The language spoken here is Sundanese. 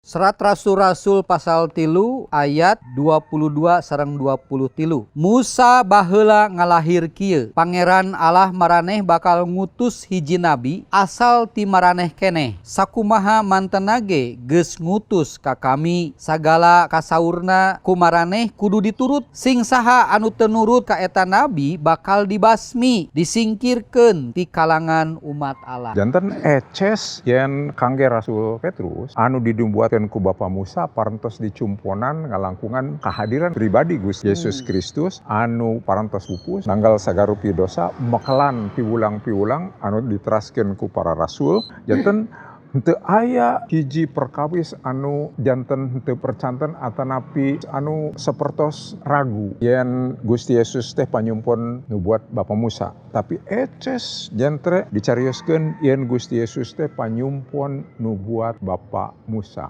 Serat Rasul-Rasul pasal 3 ayat 22 sareng 23. Musa baheula ngalahir kieu, Pangeran Allah maraneh bakal ngutus hiji nabi asal ti maraneh keneh. Sakumaha mantena ge geus ngutus ka kami, sagala kasaurna ku maraneh kudu diturut. Sing saha anu teu nurut ka eta nabi bakal dibasmi, disingkirkeun ti kalangan umat Allah. Janten eces yen kangge Rasul Petrus anu dinubuatkeun ku Bapa Musa parantos dicumponan ngalangkungan kehadiran pribadi Gusti Yesus Kristus anu parantos pupus nanggal sagarupi dosa, mekelan piwulang-piwulang anu diteraskeun ku para rasul. Janten henteu aya hiji perkawis anu janten henteu percanten atanapi anu sapertos ragu yen Gusti Yesus teh panyumpon nubuat Bapa Musa, tapi eces jentre dicarioskeun yen Gusti Yesus teh panyumpon nubuat Bapa Musa.